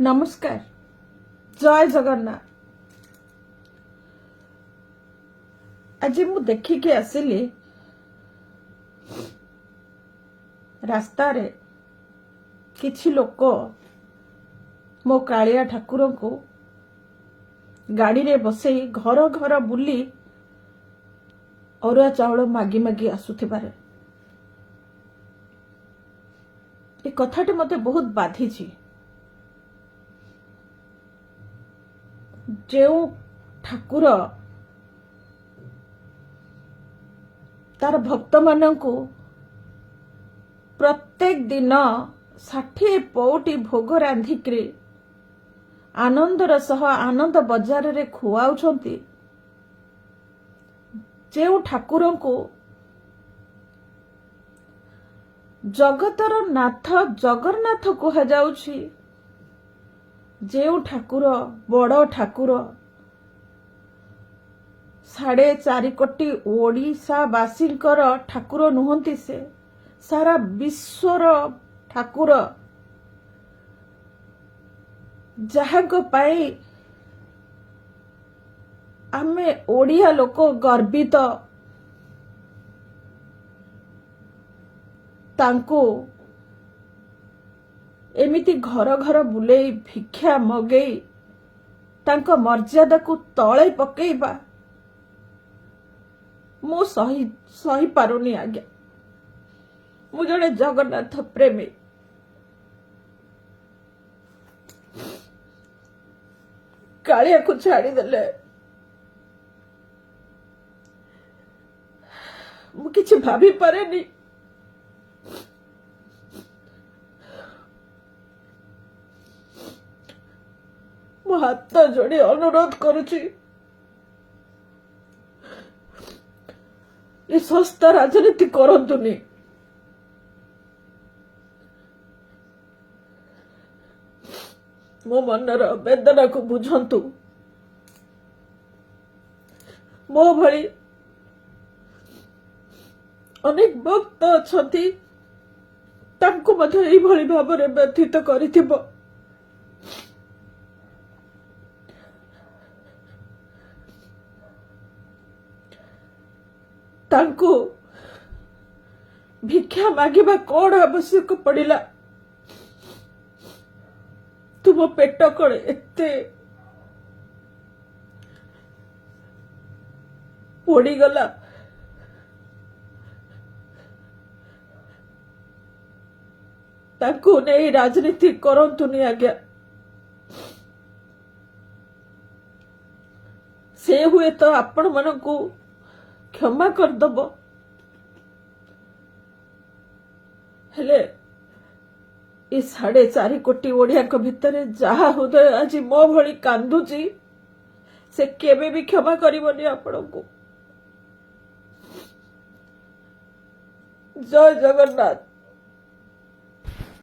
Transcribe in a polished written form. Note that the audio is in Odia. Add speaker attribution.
Speaker 1: ନମସ୍କାର, ଜୟ ଜଗନ୍ନାଥ। ଆଜି ମୁଁ ଦେଖିକି ଆସିଲି, ରାସ୍ତାରେ କିଛି ଲୋକ ମୋ କାଳିଆ ଠାକୁରଙ୍କୁ ଗାଡ଼ିରେ ବସେଇ ଘର ଘର ବୁଲି ଅରୁଆ ଚାଉଳ ମାଗି ମାଗି ଆସୁଥିବାରେ। ଏ କଥାଟି ମତେ ବହୁତ ବାଧିଛି। ଯେଉଁ ଠାକୁର ତାର ଭକ୍ତମାନଙ୍କୁ ପ୍ରତ୍ୟେକ ଦିନ 60 ପଉଟି ଭୋଗ ରାନ୍ଧିକିରି ଆନନ୍ଦର ସହ ଆନନ୍ଦ ବଜାରରେ ଖୁଆଉଛନ୍ତି, ଯେଉଁ ଠାକୁରଙ୍କୁ ଜଗତର ନାଥ ଜଗନ୍ନାଥ କୁହାଯାଉଛି, ଯେଉଁ ଠାକୁର ବଡ଼ ଠାକୁର, 4.5 କୋଟି ଓଡ଼ିଶାବାସୀଙ୍କର ଠାକୁର ନୁହନ୍ତି, ସେ ସାରା ବିଶ୍ୱର ଠାକୁର, ଯାହାଙ୍କ ପାଇଁ ଆମେ ଓଡ଼ିଆ ଲୋକ ଗର୍ବିତ, ତାଙ୍କୁ ଏମିତି ଘର ଘର ବୁଲେଇ ଭିକ୍ଷା ମଗେଇ ତାଙ୍କ ମର୍ଯ୍ୟାଦାକୁ ତଳେ ପକେଇବା ମୁଁ ସହିପାରୁନି ଆଜ୍ଞା। ମୁଁ ଜଣେ ଜଗନ୍ନାଥ ପ୍ରେମୀ। କାଳିଆକୁ ଛାଡ଼ିଦେଲେ ମୁଁ କିଛି ଭାବି ପାରେନି। ମୁଁ ହାତ ଯୋଡ଼ି ଅନୁରୋଧ କରୁଛି, ଏ ଶସ୍ତା ରାଜନୀତି କରନ୍ତୁନି। ମୋ ମନର ବେଦନାକୁ ବୁଝନ୍ତୁ। ମୋ ଭଳି ଅନେକ ଭକ୍ତ ଅଛନ୍ତି, ତାଙ୍କୁ ମଧ୍ୟ ଏଇଭଳି ଭାବରେ ବ୍ୟଥିତ କରିଥିବ। ତାଙ୍କୁ ଭିକ୍ଷା ମାଗିବା କଣ ଆବଶ୍ୟକ ପଡ଼ିଲା? ତୁମ ପେଟ କଣ ଏତେ ପୋଡ଼ିଗଲା? ତାଙ୍କୁ ନେଇ ରାଜନୀତି କରନ୍ତୁନି ଆଜ୍ଞା। ସେ ହୁଏତ ଆପଣମାନଙ୍କୁ କ୍ଷମା କରିଦବ, ହେଲେ ଏ 4.5 କୋଟି ଓଡିଆଙ୍କ ଭିତରେ ଯାହା ହୃଦୟ ଆଜି ମୋ ଭଳି କାନ୍ଦୁଛି, ସେ କେବେ ବି କ୍ଷମା କରିବନି ଆପଣଙ୍କୁ। ଜୟ ଜଗନ୍ନାଥ।